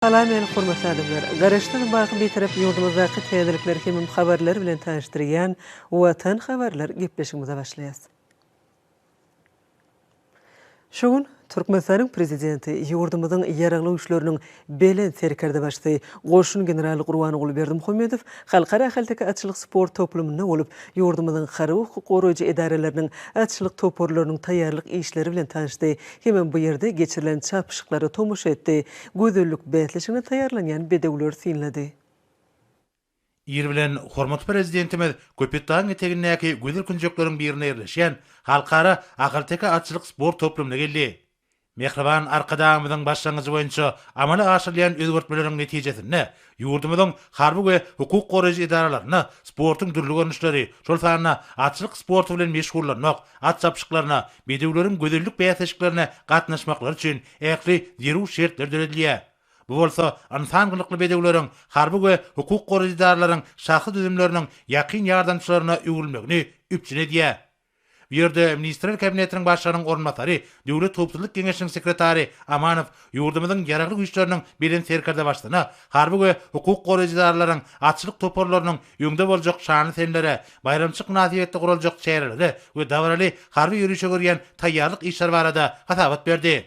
Salam meni hormatly adamlar! Garaşsyz baky Bitarap ýurdumyzdaky täzelikler hemem habarlar bilen tanyşdyrýan Watan habarlar gepleşigimize başlaýas. Şu gün Türkmenistanyň Prezidenti, ýurdumyzyň Ýaragly Güýçleriniň Belent Serkerdebaşysy, goşun generaly Gurbanguly Berdimuhamedow Halkara ahalteke atçylyk sport toplumynda bolup, ýurdumyzyň harby hukuk goraýjy edaralarynyň atçylyk toparlarynyň taýýarlyk işleri bilen tanyşdy hemem bu ýerde geçirilen çapyşyklara tomaşa etdi, gözellik bäsleşigine taýýarlanýan bedewleri synlady. Ir bilen hormatly Prezidentimiz Köpetdagyň etegindäki gözel künjekleriň birinde ýerleşýän Halkara ahalteke atçylyk sport toplumyna geldi. Mähriban Arkadagymyzyň başlangyjy boýunça amala aşyrylýan özgertmeleriň netijesinde ýurdumyzyň harby we hukuk goraýjy edaralarynda sportuň dürli görnüşleri, şol sanda atçylyk sporty bilen meşgullanmak, at çapyşyklaryna, bedewleriň gözellik bäsleşiklerine gatnaşmaklary üçin ähli zerur şertler döredilýär. Bu bolsa ynsan gylykly bedewleriň harby we hukuk goraýjy edaralaryň şahsy düzümleriniň ýakyn ýardamçylaryna öwrülmegini üpjün edýär. Bu ýerde Ministrler Kabinetiniň Başlygynyň orunbasary, Döwlet howpsuzlyk geňeşiniň sekretary Amanow ýurdumyzyň Ýaragly Güýçleriniň Belent Serkerdebaşysyna harby we hukuk goraýjy edaralaryň atçylyk toparlarynyň öňde boljak şanly senelere, baýramçylyk mynasybetli guraljak çärelere we dabaraly harby ýörişe görýän taýýarlyk işleri barada hasabat berdi.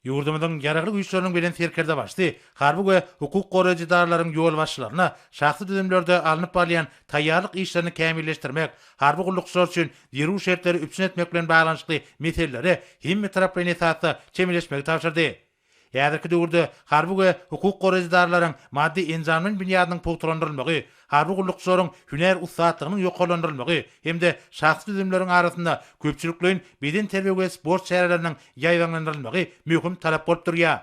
Ýurdumyzyň Ýaragly Güýçleriniň Belent Serkerdebaşysy harby we hukuk goraýjy edaralaryň ýolbaşçylaryna şahsy düzümlerde alnyp barylýan taýýarlyk işlerini kämilleşdirmek, harby gullukçylar üçin zerur şertleri üpjün etmek bilen baglanyşykly meselelere hemmetaraplaýyn esasda çemeleşmegi tabşyrdy. Häzirki döwürde harby we hukuk goraýjy edaralaryň maddy-enjamlaýyn binýadynyň pugtalandyrylmagy, harby gullukçylaryň hünär ussatlygynyň ýokarlandyrylmagy hem-de şahsy düzümleriň arasynda köpçülikleýin bedenterbiýe we sport çäreleriniň ýaýbaňlandyrylmagy möhüm talap bolup durýar.